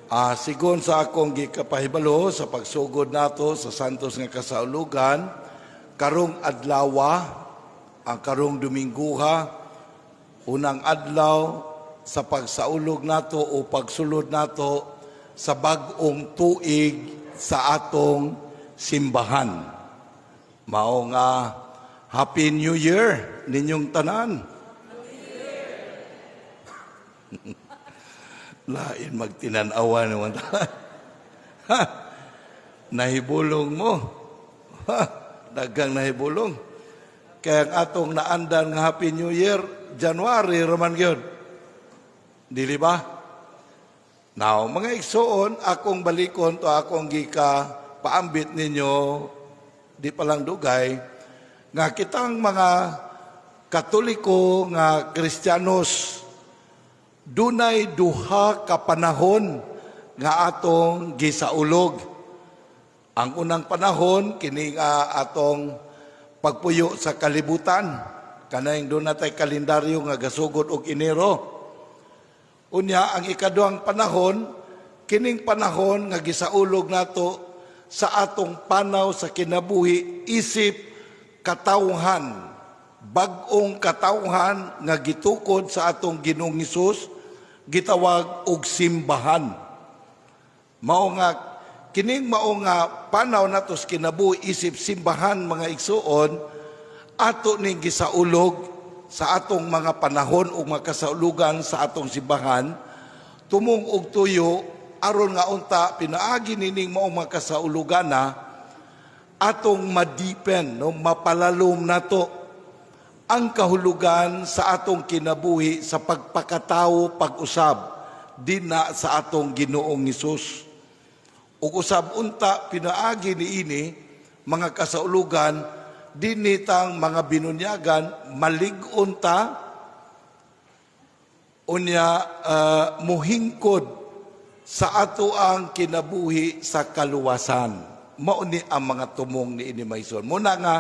Sigon sa akong gikapahibalo sa pagsugod nato sa Santos nga Kasaulugan, karong adlawa, ang karong Domingguha, unang adlaw sa pagsaulog nato o pagsulod nato sa bag-ong tuig sa atong simbahan. Mao nga Happy New Year ninyong tanan. Lain magtinanawa naman. Ha, nahibulong mo. Ha, daghang nahibulong. Kaya ang atong naandan nga Happy New Year, January raman gyud. Dili ba? Now, mga igsoon, akong balikon to akong gika paambit ninyo di pa lang dugay nga kitang mga Katoliko nga Kristiyanos, dunay duha ka panahon nga atong gisaulog. Ang unang panahon kini nga atong pagpuyo sa kalibutan, kanang doon natay kalendaryo nga gasugod og Enero. Unya ang ikaduhang panahon, kining panahon nga gisaulog nato sa atong panaw sa kinabuhi isip katawhan, bag-ong katawhan nga gitukod sa atong Ginoong Hesus, gitawag og simbahan. Mao nga kining mao nga panaw nato sa kinabuhi isip simbahan, mga igsuon, ato ning gisaulog sa atong mga panahon ug mga kasaulugan sa atong simbahan tumong og tuyo, aron nga unta pinaagi nining maong mga kasaulugan na atong ma-deepen, no, mapalalom nato ang kahulugan sa atong kinabuhi sa pagpakatao pag-usab dinha sa atong Ginoong Hesus. Ug usab unta pinaagi niini mga kasaulugan, dinhi tang mga binunyagan malig-on ta, unya muhingkod sa ato ang kinabuhi sa kaluwasan. Mao ni ang mga tumong ni ini, Maison. Muna nga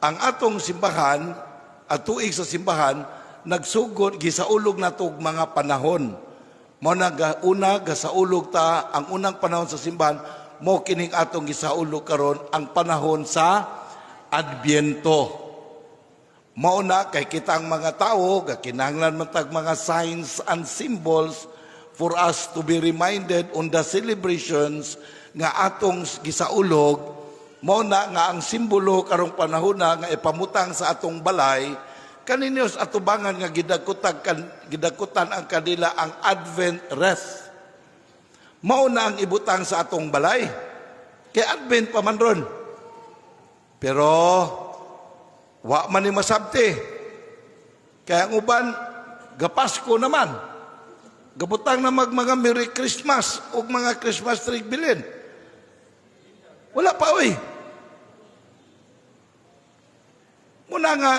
ang atong simbahan at tuig sa simbahan nagsugod, gisaulog natog mga panahon. Mao na una gasaulog ta ang unang panahon sa simbahan, mo kining atong gisaulog karon, ang panahon sa Adbyento. Mao na kay kitang mga tao gakinahanglan man tag mga signs and symbols for us to be reminded on the celebrations nga atong gisaulog. Mao na nga ang simbolo karong panahon na nga ipamutang sa atong balay kaninyo sa atubangan nga gidagkutan kan gidagkutan ang kanila, ang Advent wreath. Mao na ang ibutang sa atong balay kay Advent pa man ron. Pero wa man ni masabti. Kaya ang uban gapasko naman. Gabutang na mag mga Merry Christmas ug mga Christmas tree bilin. Wala pa oy. Muna nga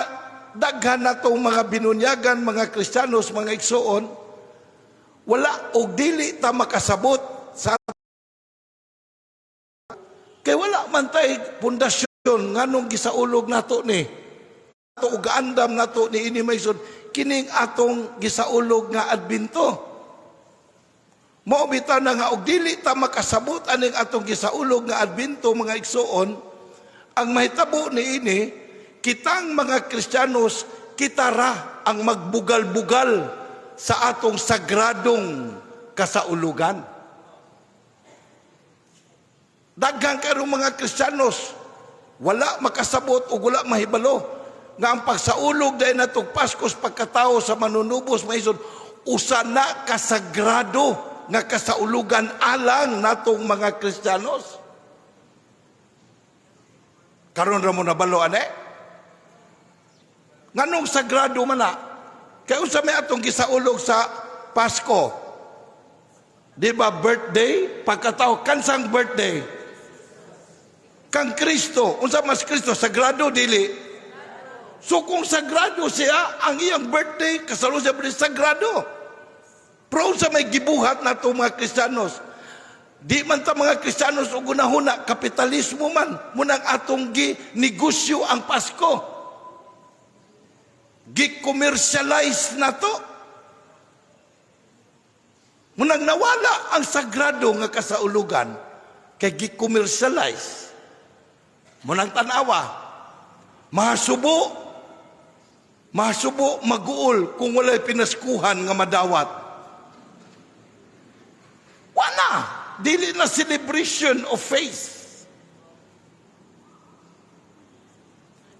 daghan na tong mga binunyagan, mga Kristiyanos, mga igsuon, wala og dili ta makasabot sa kay wala man tay pundasyon nganong gisaulog nato ni ato ug gaandam nato ni ini, maison, kining atong gisaulog nga Adbento. Mao bitaw na nga og dili ta makasabot aning atong gisaulog nga Adbento, mga igsuon, ang mahitabo ni ini, kitang mga Kristiyanos, kita ra ang magbugal-bugal sa atong sagradong kasaulugan. Daghan karong mga Kristiyanos wala makasabot o wala mahibalo nga ang pagsaulog dahil natog Pasko pagkatao sa manunubos, maison, usa na kasagrado nga kasaulugan alang natong mga Kristiyanos. Karon ra mo nabalo ane? Nganong sagrado man na? Kaya unsa may atong gisaulog sa Pasko? Di ba birthday? Pagkatao, kansang birthday? Kang Kristo. Unsa mas Kristo? Sagrado, dili? So kung sagrado siya, ang iyang birthday, kasalo siya birthday, sagrado. Pero unsa may gibuhat nato mga Kristiyanos? Di man ta mga Kristiyanos og gunahuna, kapitalismo man, munang atong gi negosyo ang Pasko. Gi-commercialize na to. Munang nawala ang sagrado nga kasaulugan kay gi-commercialize. Munang tanawa, masubo, masubo maguol kung walay pinaskuhan nga madawat. Wala. Dili na celebration of faith.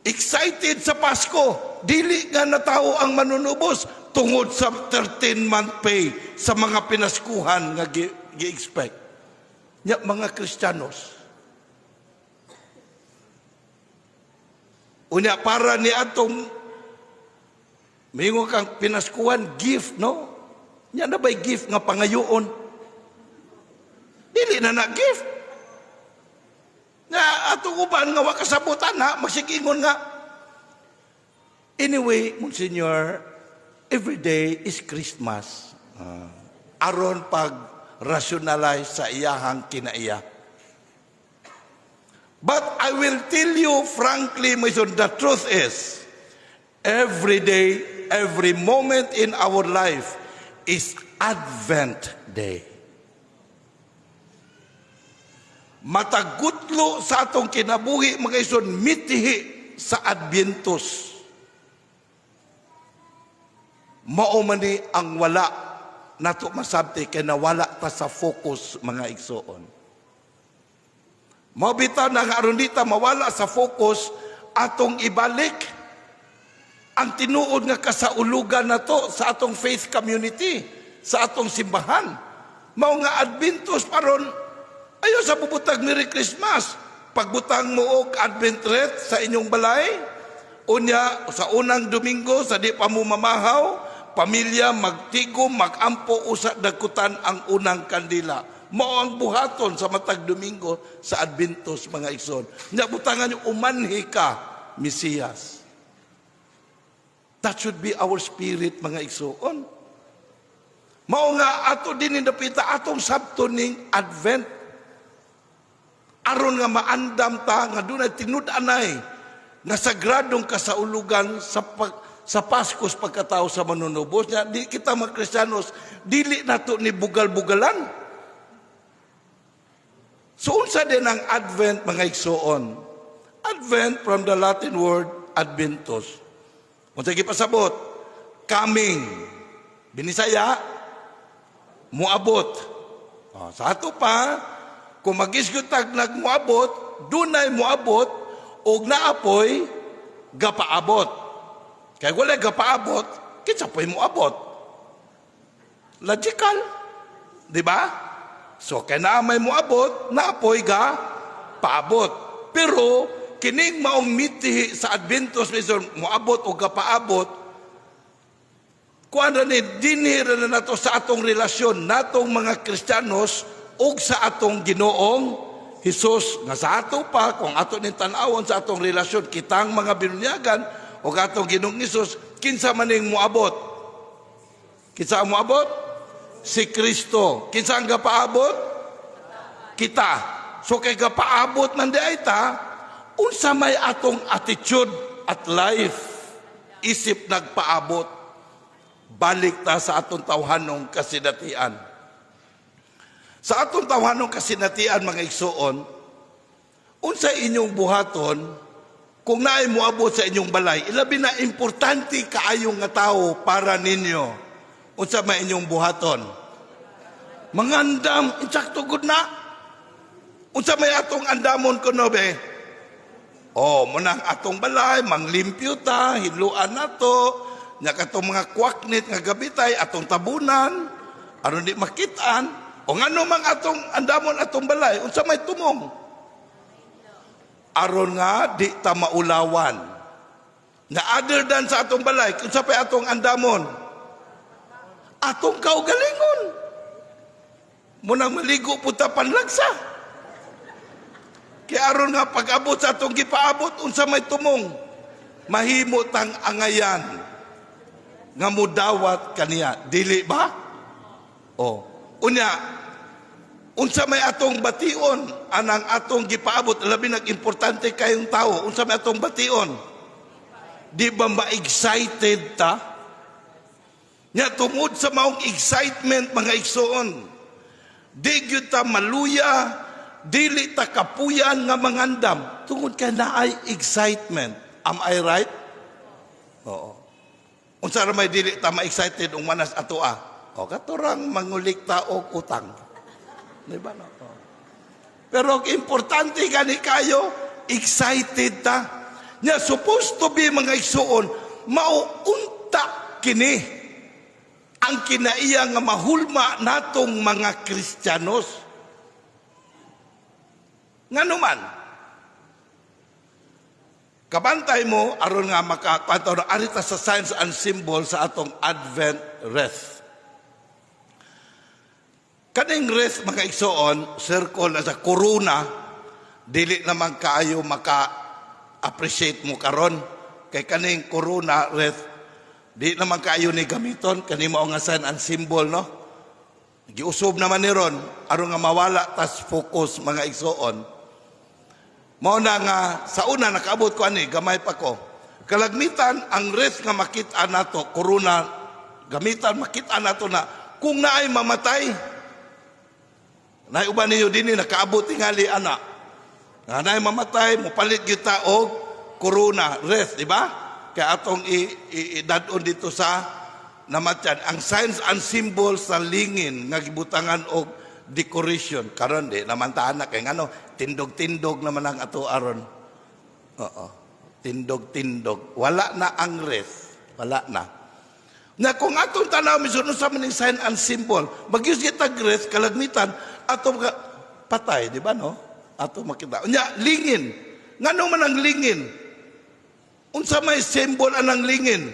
Excited sa Pasko, dili nga natao ang manunubos tungod sa 13-month pay sa mga pinaskuhan nga gi-expect. Nya mga Kristiyanos. Unya para ni atong mingon kang pinaskuhan gift, no? Nya na ba'y gift nga pangayoon? Dili na na gift. Na atong uban nga wa kasabutan ha, magsigingon nga. Anyway, Monsignor, every day is Christmas. Aron pag rationalize sa iyahang kinaiya. But I will tell you frankly, my son, the truth is, every day, every moment in our life is Advent Day. Matagutlo sa atong kinabuhi, mga ison, mitihi sa Adventus. Mao man ni ang wala nato masabti kay nawala ta sa focus, mga igsoon. Mao bitaw na nga aron di ta mawala sa focus, atong ibalik ang tinuod nga kasaulugan nato sa atong faith community, sa atong simbahan. Mao nga Adventus paron ayo sa bubutag Merry Christmas. Pagbutang mo og Advent wreath sa inyong balay, unya sa unang Domingo sa di pa mo mamahaw, pamilya magtigom, magampo usa dagkutan ang unang kandila. Mao ang buhaton sa matag Domingo sa Adventus, mga igsoon. Nya butangan niyo, umanhi ka, Mesiyas. That should be our spirit, mga igsoon. Mao nga ato din dapita atong sabto ning Advent. Aron nga maandam ta nga dunay tinud-anay nga sagradong kasaulugan sa Paskos pagkatao sa manunubos. Nya di kita mga Kristiyanos dili nato ni bugal-bugalan. So unsa din ang Advent, mga igsoon? Advent from the Latin word adventus. Unsa gipasabot? Coming. Binisaya, muabot. O, sa ato pa, kung mag-isgot tag nagmuabot, dunay muabot og naapoy gapaabot. Kay wala gapaabot, kinsa po'y muabot? Logical. Di ba? So, kay naa may muabot, naapoy ga paabot. Pero, kining maong mitihi sa Adventus, minsan, muabot o gapaabot, kuan na ni, dinhi ra na nato sa atong relasyon, natong mga Kristiyanos, ug sa atong Ginoong Hesus, nga sa ato pa, kung ato ning tan-awon sa atong relasyon, kitang mga binunyagan, ug atong Ginoong Hesus, kinsa man ning muabot? Kinsa ang muabot? Si Kristo. Kinsa ang gapaabot? Kita. So kay gapaabot man di ay ta, unsa may atong attitude at life isip nagpaabot? Balik ta sa atong tawhanong kasinatian. Sa atong tawhanong kasinatian, mga igsoon, unsa inyong buhaton kung naay moabot sa inyong balay? Ilabi na importante kaayong nga tawo para ninyo. Unsa may inyong buhaton? Mangandam, insakto gud na. Unsa may atong andamon kuno be? Oh, munang atong balay, manglimpyo ta, hiluan nato, nya katong mga kwaknit nga gabitay atong tabunan aron di makitaan. O ngano mang atong andamon atong balay? Unsa may tumong? Aron nga di ta maulawan. Na other than sa atong balay, unsa pay atong andamon? Atong kaugalingon. Munang maligo po ta panlagsa. Kaya aron nga pag-abot sa atong gipaabot, unsa may tumong? Mahimo tang angayan nga mudawat kaniya. Dili ba? O, unya, unsa may atong bation anang atong gipaabot, labi nag-importante kayong tao, unsa may atong bation? Di ba ma-excited ta? Nya tungod sa maong excitement, mga igsoon, di gyud ta maluya, dili ta kapuyan nga mangandam tungod kay naay excitement. Am I right? Oo. Unsa ra may dili ta ma-excited ung manas ato ah? O katurang mangulikta og utang. Di ba, no? Oo. Pero ang importante gani kayo, excited ta. Nya supposed to be, mga igsoon, mauunta kini ang kinaiya nga mahulma natong mga Kristiyanos. Ngano man? Kabantay mo aron nga makakwento arita sa signs and symbol sa atong Advent wreath. Kaning wreath, mga igsoon, circle na sa corona, dili naman kaayo maka-appreciate mo karon kay kaning corona wreath di naman kaayo ni gamiton. Kani mao nga sign and symbol, no, giusob naman ni ron aron nga mawala tas focus, mga igsoon. Mao na nga sa una nakaabot ko ani, gamay pa ko. Kalagmitan ang wreath nga makita nato corona, gamitan makita nato na kung naay mamatay. Naay uban ninyo dinhi nakaabot tingali ana. Nga naay mamatay, mopalit gyud ta og corona wreath, di ba? Kaya atong idadon dito sa namatyan ang signs and symbols sa lingin nga gibutangan og decoration. Karon di naman ta anak kay ngano, tindog-tindog naman ang ato aron. Oo. Tindog-tindog. Wala na ang wreath. Wala na. Na kung atong tanaw misun sa maning sign and symbol, mag-use kita wreath, kalagmitan ato patay, di ba, no? Ato makita. Nya lingin. Ngano man ang lingin? Unsa may symbol anang lingin?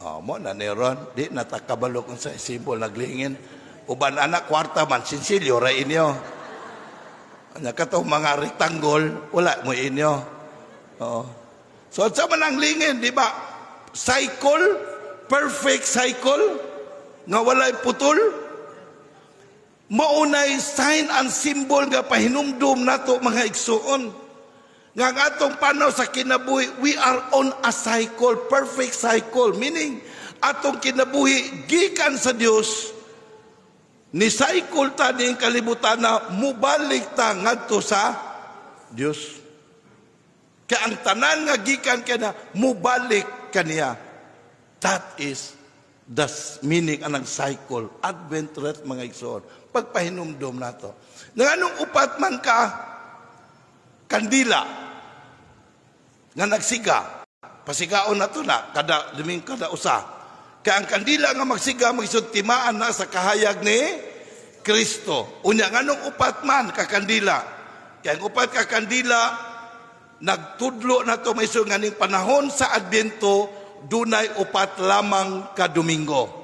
Oh, mo na ni ron, di na ta kabalo kung sa symbol naglingin. Uban anak kwarta man, sinsilyo ra inyo. Anya katong mga rectangle, wala mo inyo. Oo. So sa man ang lingin, di ba? Cycle, perfect cycle, nga walay putol. Maunay sign and symbol nga pahinumdum nato, mga igsuon. Nga ang atong panaw sa kinabuhi, we are on a cycle, perfect cycle. Meaning, atong kinabuhi gikan sa Dios, ni cycle ta ning kalibutan na mubalik ta ngadto sa Dios. Kaya ang tanan nga gikan kaniya, mubalik kaniya. That is the meaning anang cycle. Advent wreath, mga igsoon. Pagpahinumdum nato. Nga anong upat man ka kandila nga nagsiga. Pasigaon na to na kada Domingo, kada usa. Kaya ang kandila nga magsiga, magsud timaan na sa kahayag ni Kristo. Unya nganong upat man ka kandila? Kaya ang upat ka kandila nagtudlo na to may nga ning panahon sa Adbyento dunay upat lamang ka Domingo.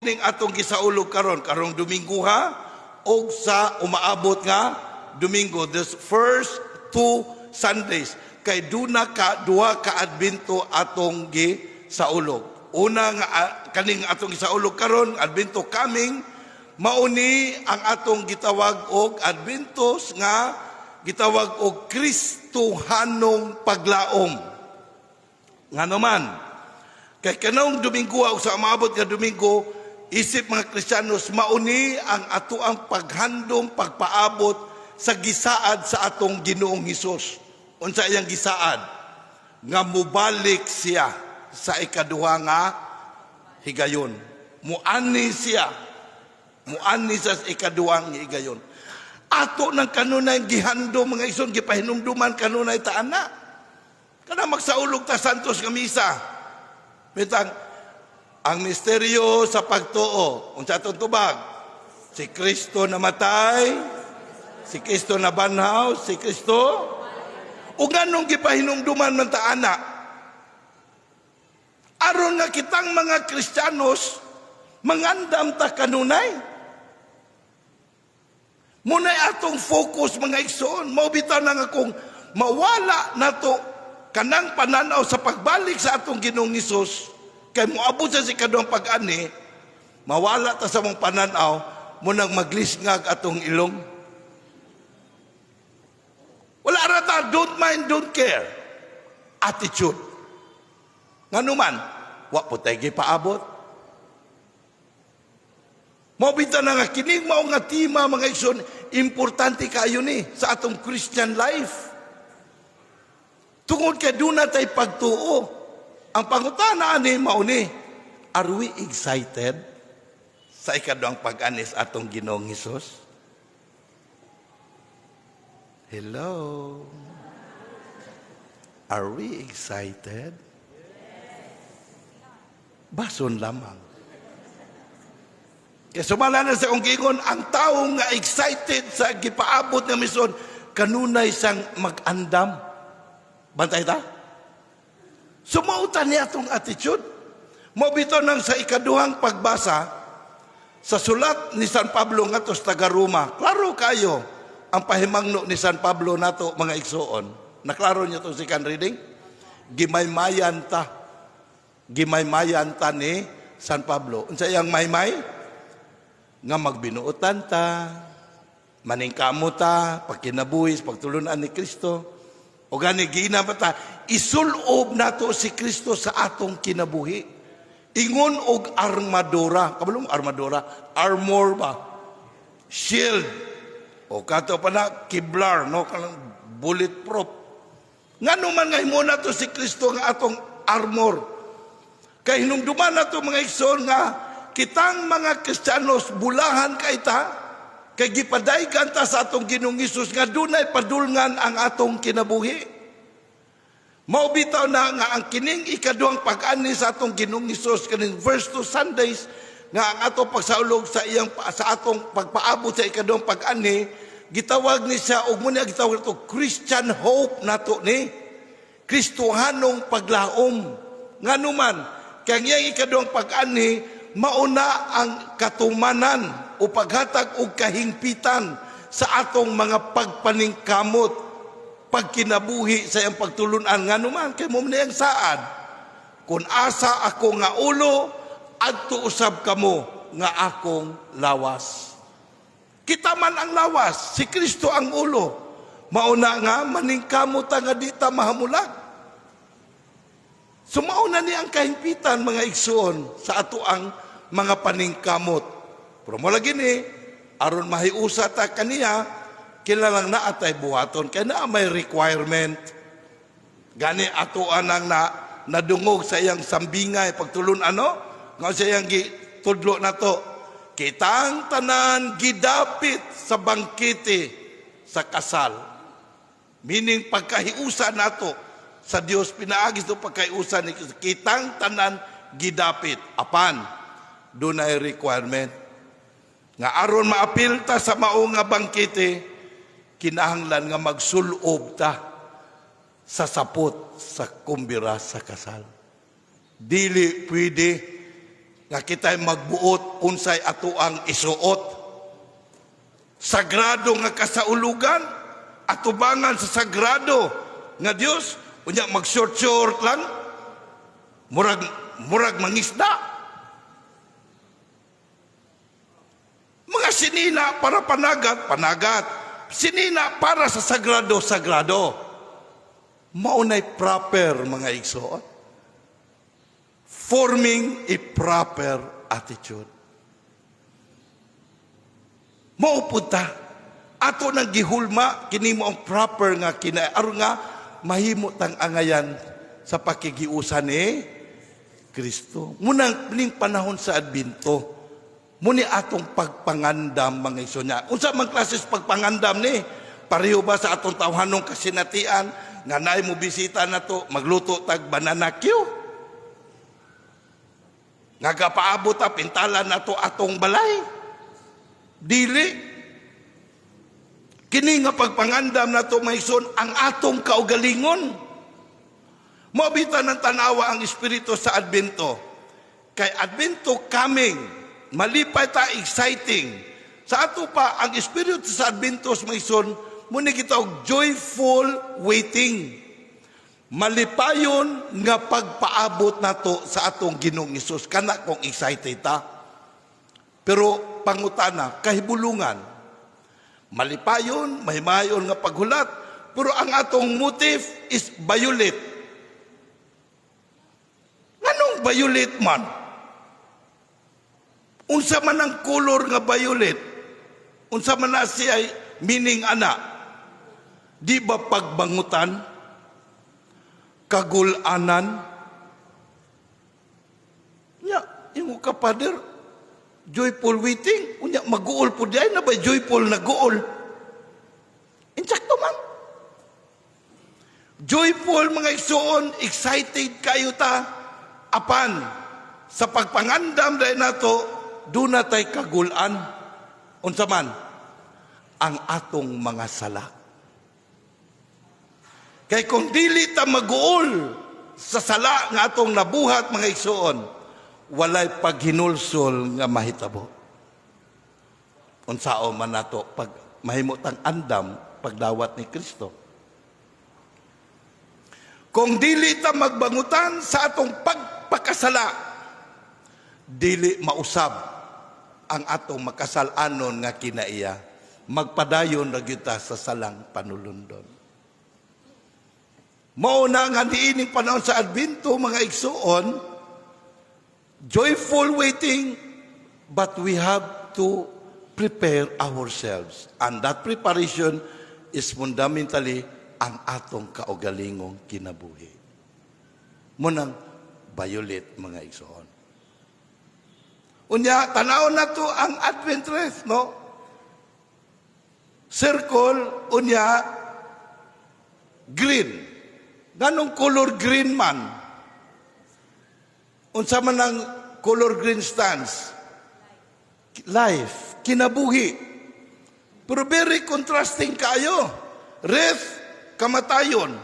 Ning atong gisaulog karon, karong Domingo ha og sa umaabot nga Domingo, this first two Sundays, kay duna ka duha ka Adbento atong gisaulog. Una nga kaning atong gisaulog karon, Adbento coming, mauni ang atong gitawag og Adbentos nga gitawag og Kristohanong paglaom. Ngano man? Kay kanong Domingo o sa umaabot nga Domingo, isip mga Kristiyanos, mauni ang atoang paghandom, pagpaabot sa gisaad sa atong Ginoong Hesus. Unsa iyang gisaad? Nga mubalik siya sa ikaduha nga higayon. Muani siya. Muani siya sa ikaduhang higayon. Ato ng kanunay gihandom, mga igsoon, gipahinumduman kanunay ta ana. Kana magsaulog ta Santos nga misa. Mitang ang misteryo sa pagtuo. Unsa atong tubag? Si Kristo namatay, si Kristo nabanhaw, si Kristo. Ug nganong gipahinumduman man ta ana? Aron nga kitang mga Kristiyanos mangandam ta kanunay. Muna'y atong focus, mga igsoon. Mao bitaw na nga kung mawala nato kanang pananaw sa pagbalik sa atong Ginoong Hesus, kay moabot sa ikaduhang pag-ani, mawala ta sa mong pananaw, munang maglisngag atong ilong. Wala ra ta, don't mind, don't care attitude. Ngano man? Wa po tay gipaabot. Mao bitaw na nga kining mao nga tema, mga igsoon, importante kaayo ni sa atong Christian life. Tungod kay duna tay pagtuo. Ang pangutana ani mao ni, are we excited sa ikaduhang pag-ani sa atong Ginoong Hesus? Hello? Are we excited? Bason lamang. Kaya sumala na sa akong giingon, ang tao nga excited sa gipaabot nga misyon, kanunay siyang mag-andam. Bantay ta? Sumautan niya atong attitude. Mao bitaw nang sa ikaduhang pagbasa, sa sulat ni San Pablo ngadto sa taga-Roma, klaro kayo ang pahimangno ni San Pablo nato, mga igsuon. Naklaro niyo itong second reading? Gimaymayan ta. Gimaymayan ta ni San Pablo. Unsa iyang maymay? Nga magbinuotan ta, maningkamo ta, pagkinabuhi, pagtulunan ni Kristo. O gani giina pa ta, isulob nato si Kristo sa atong kinabuhi. Ingon og armadura. Kabalo mo armadura? Armor ba? Shield. O kato pa na, Kevlar, no? Kanang bulletproof. Ngano man nga himo nato si Kristo nga atong armor? Kay hinumduman nato, mga igsoon, nga kitang mga Kristiyanos bulahan kay ta kay gipadaygan ta sa atong Ginoong Hesus nga dunay padulngan ang atong kinabuhi. Mao bitaw na nga ang kining ikaduhang pag-ani sa atong Ginoong Hesus, kaning first two Sundays nga ang atong pagsaulog sa atong pagpaabot sa ikaduhang pag-ani, gitawag ni siya og muna gitawag nato Christian hope nato ni Kristohanong paglaom. Ngano man kay ang iyang ikaduhang pag-ani mauna ang katumanan o paghatag og kahingpitan sa atong mga pagpaningkamot, pagkinabuhi sa iyang pagtulunan. Ngano man kay mao man ang saad, "Kung asa ako nga ulo, adto usab kamo nga akong lawas." Kita man ang lawas, si Kristo ang ulo. Mauna nga maningkamot ta nga di ta mahamulag. So mauna ni ang kahimpitan, mga igsoon, sa ato ang mga paningkamot. Pero mo lagi ni aron mahiusa ta kaniya, kinahanglan naa tay buhaton kay naa may requirement. Gani ato anang na nadungog sa iyang sambingay pagtulon ano nga sa iyang gitudlo nato, kitang tanan gidapit sa bangkete sa kasal, meaning pagkahiusa nato sa Dios pinaagi sa pagkahiusa ni Kristo. Kitang tanan gidapit, apan dunay requirement nga aron maapil ta sa mao nga bangkete, kinahanglan nga magsulob ta sa sapot sa kumbira sa kasal. Dili pwede nga kita'y magbuot unsay ato ang isuot. Sagrado nga kasaulugan, atubangan sa sagrado nga Dios, unya mag-short-short lang, murag murag mangisda. Mga sinina para panagat, panagat. Sinina para sa sagrado, sagrado. Maunay proper, mga igsoon. Forming a proper attitude. Mao pud ta. Ato nang gihulma kini mo ang proper nga kina aron nga mahimo tang angayan sa pakigiusa ni Kristo. Munang ning panahon sa Adbento, muni atong pagpangandam, mga igsoon niya. Unsa man klases pagpangandam ni? Pareho ba sa atong tawhanong kasinatian nga naay mo bisita nato, magluto tag banana cue? Nga gapaabot ta, pintalan nato atong balay? Dili. Kini nga pagpangandam nato, mga igsoon, ang atong kaugalingon. Mao bitaw ng tanawa ang espiritu sa Adbento. Kay Adbento coming, malipay ta, exciting. Sa ato pa, ang espiritu sa Adbento, mga igsoon, muni kita og joyful waiting. Malipayon nga pagpaabot nato sa atong Ginoong Hesus. Kana kung excited ta. Pero pangutana, kahibulungan. Malipayon, mahimayon nga paghulat, pero ang atong motive is violate. Nganong Violet man? Unsa man ang color nga violet? Unsa man na siya meaning ana? Di ba pagbangutan? Kagulanan? Nya, imo ka, Father, joyful waiting. Unya, maguol po diay na ba joyful na guol? Insakto man. Joyful, mga igsuon, excited kayo ta. Apan, sa pagpangandam dahil nato, duna tay kagulan. Unsa man? Ang atong mga sala. Kay kung dili ta maguol sa sala nga atong nabuhat, mga igsuon, walay paghinulsol nga mahitabo. Unsao man nato pag mahimo tang andam pagdawat ni Kristo? Kung dili ta magbangutan sa atong pagpakasala, dili mausab ang atong makasalanon nga kinaiya. Magpadayon ra gyud ta sa salang panulundon. Mao na nga niining panahon sa Adbento, mga igsuon, joyful waiting, but we have to prepare ourselves. And that preparation is fundamentally ang atong kaugalingong kinabuhi. Munang violet, mga igsoon. Unya, tanaw na to ang Advent wreath, no? Circle, unya, green. Ganong color green man? Unsa man ang color green stands? Life, kinabuhi. Pero very contrasting kayo. Wreath, kamatayon.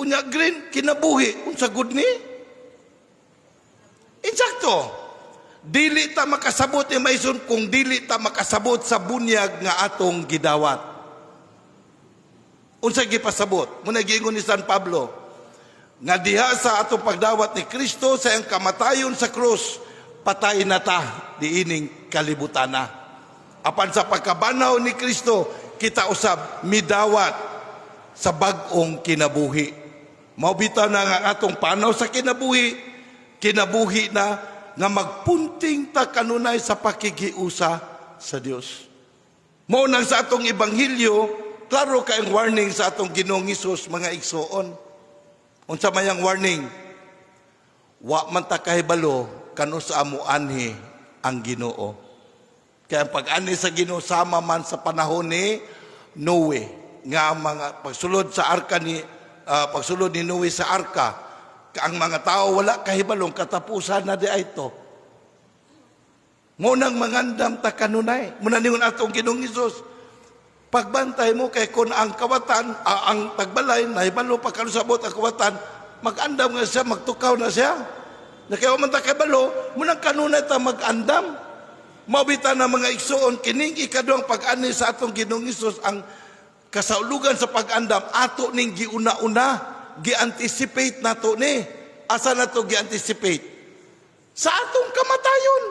Unya green, kinabuhi. Unsa gud ni? Insakto. Dili ta makasabot ni Maison kung dili ta makasabot sa bunyag nga atong gidawat. Unsa gipasabot? Muna giingon ni San Pablo nga diha sa atong pagdawat ni Kristo sa iyang kamatayon sa krus, patay na ta diining kalibutana. Apan sa pagkabanhaw ni Kristo, kita usab midawat sa bag-ong kinabuhi. Mao bitaw na nga ang atong panaw sa kinabuhi, kinabuhi na nga magpunting ta kanunay sa pakigiusa sa Dios. Mao nang sa atong ebanghelyo, klaro kay ang warning sa atong Ginoong Hesus, mga igsoon. Unsa may ang warning? Wa man ta kahibalo kanus-a moanhi ang Ginoo. Kaya ang pag-anhi sa Ginoo sama man sa panahon ni Noe nga ang mga pagsulod sa arka ni pagsulod ni Noe sa arka, ang mga tao wala kahibalong katapusan na di ay ito. Mo nang mangandam ta kanunay. Muna ningon atong Ginoong Hesus, pagbantay mo kay kung ang kawatan, ang tagbalay, nahibalo pa kanus-a moabot ang kawatan, mag-andam nga siya, magtukaw na siya. Na kaya man ta kahibalo, munang kanunay ta mag-andam. Mabita na, mga igsuon, kining ikaduhang pag-ani sa atong Ginoong Hesus, ang kasaulugan sa pag-andam, ato ning giuna-una, gi-anticipate nato ni. Asa na to gi-anticipate? Sa atong kamatayon.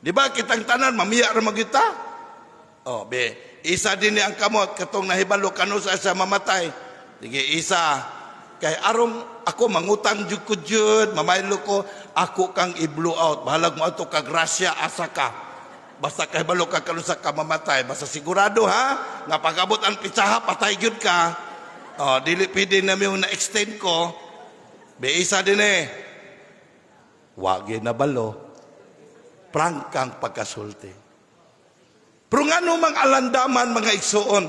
Di ba kitang tanan, mamiya ra magyuta? Oh, be, isa din ni ang kamot katong nahibalo kanus-a siya mamatay. Sige, isa. Kay arong ako mangutang jud ko jud, mamaylo ko, ako kang i-blow out. Bahalag mo ato kag Russia, asa ka. Basta kahibalo ka kanus-a ka mamatay. Basta sigurado ha, nga pag-abot ang pitsaha, patay gyud ka. Oh, dili pwede na mi na-extend ko. Be, isa din eh. Wagi na balo. Prangkang pagkasulti. Pero ngano mang alandaman, mga igsuon?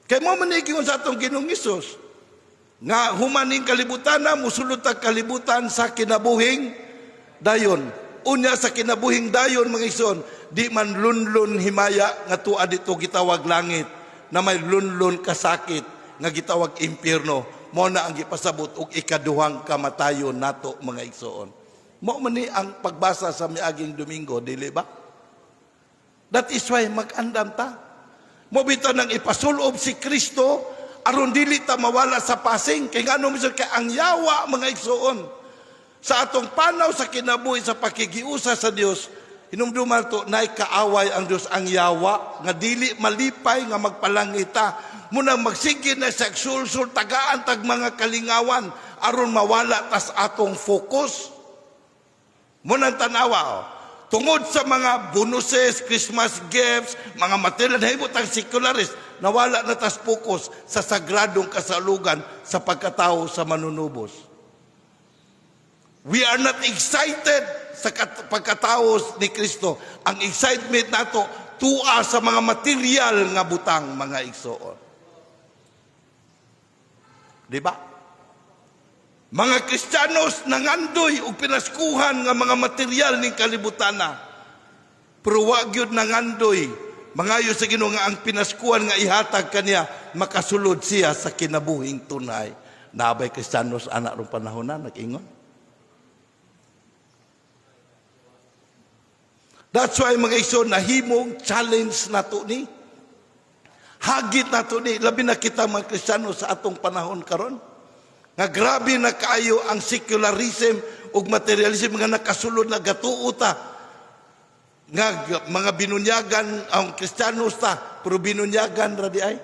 Kay mo man sa atong Ginoong Hesus nga humaning kalibutan na musulod ta kalibutan sa kinabuhing dayon. Unya sa kinabuhing dayon, mga igsuon, di man lunlun himaya nga tua dito gitawag langit na may lunlun kasakit nga gitawag impyerno. Mo na ang gipasabot og ikaduhang kamatayon nato, mga igsuon. Mao man ni ang pagbasa sa miaging Domingo, dili ba? That is why mag-andam ta. Mo bitaw nang ipasulob si Kristo aron dili ta mawala sa pasing. Kay ngano mismo? Kay ang yawa, mga igsuon, sa atong panaw sa kinabuhi sa pakigiusa sa Dios, hinumduman to nay kaaway ang Dios, ang yawa, nga dili malipay nga magpalangita. Munang magsige na sa sulsul tagaan tag mga kalingawan. aron mawala tas atong focus. Munang tanawa, oh. Tungod sa mga bonuses, Christmas gifts, mga material, nahimo tang secularist, nawala na tas focus sa sagradong kasaulugan sa pagkatao sa manunubos. We are not excited sa pagkatao ni Kristo. Ang excitement nato tua sa mga material nga butang, mga igsoon. Di ba? Mga Kristiyanos nangandoy og pinaskuhan nga mga material ning kalibutana. Pero wa gyud nangandoy mangayo sa Ginoo nga ang pinaskuhan nga ihatag kaniya makasulod siya sa kinabuhing tunay. Nabay Kristiyanos anak rong panahon na nag-ingon. That's why, mga igsoon, nahimong challenge nato ni. Hagit nato ni, labi na kita mga Kristiyano sa atong panahon karon. Nga grabe na kaayo ang secularism ug materialism nga nakasulod na gatuo ta. Nga mga binunyagan ang Kristiyanos ta, pero binunyagan ra di ay.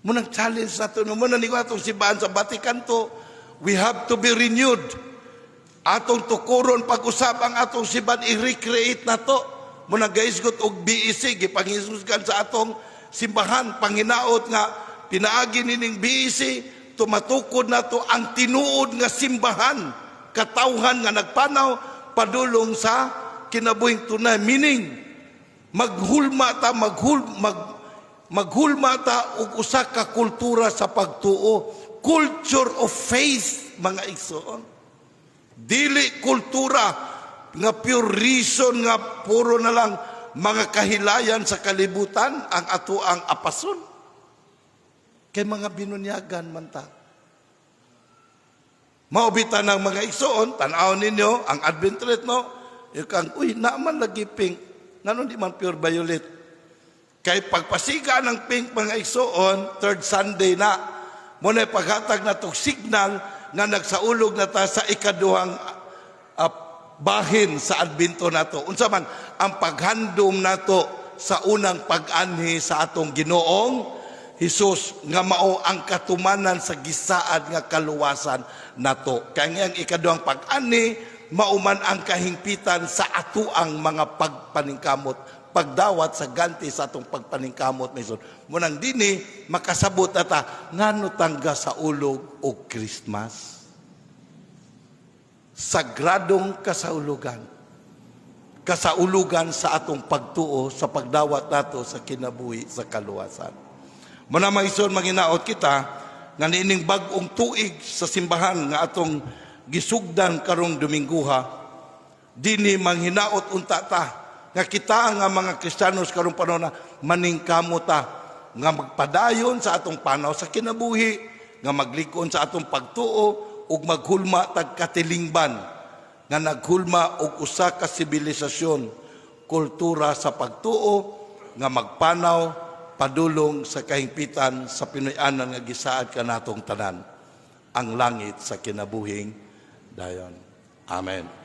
Munang challenge nato no, muna ni atong simbahan sa Vatican to, we have to be renewed. Atong tukuron pag-usab ang atong simbahan, i-recreate nato. Muna gaisgot og BEC gipanghisusgan sa atong simbahan, panginaot nga pinaagi nining BEC tumatukod nato ang tinuod nga simbahan, katawhan nga nagpanaw padulong sa kinabuhing tunay, meaning maghulma ta og usa ka kultura sa pagtuo, culture of faith, mga igsoon. Dili kultura nga pure reason nga puro na lang mga kahilayan sa kalibutan ang ato ang apason. Kay mga binunyagan man ta. Maubita ng mga igsoon, tan-aw ninyo ang Advent wreath, no? Yung kang, uy, naaman lagi pink. Ngano di man pure violet? Kay pagpasiga ng pink, mga igsoon, third Sunday na. Muna paghatag na tong signal nga nagsaulog na ta sa ikaduhang bahin sa Advento nato. Unsa man ang paghandom nato sa unang pag-anhi sa atong Ginoong Hesus nga mao ang katumanan sa gisaad nga kaluwasan nato. Kaya ang ikaduhang pag-anhi mao man ang kahingpitan sa atuang mga pagpaningkamot, pagdawat sa ganti sa atong pagpaningkamot maison. Munang dini makasabot ata ngano tangga sa ulog og Christmas. Sagradong kasaulugan. Kasaulugan sa atong pagtuo sa pagdawat nato sa kinabuhi sa kaluwasan. Muna mga igsoon, manginaot kita nga niining bag-ong tuig sa simbahan nga atong gisugdan karong Domingguha, dini manghinaot unta ta nga kita nga mga Kristiyanos karong panahon na maningkamo ta nga magpadayon sa atong panaw sa kinabuhi, nga maglikon sa atong pagtuo ug maghulma tag katilingban nga naghulma og usa ka sibilisasyon, kultura sa pagtuo nga magpanaw padulong sa kahingpitan sa Pinoy-anan nga gisaad kanatong tanan ang langit sa kinabuhing dayon. Amen.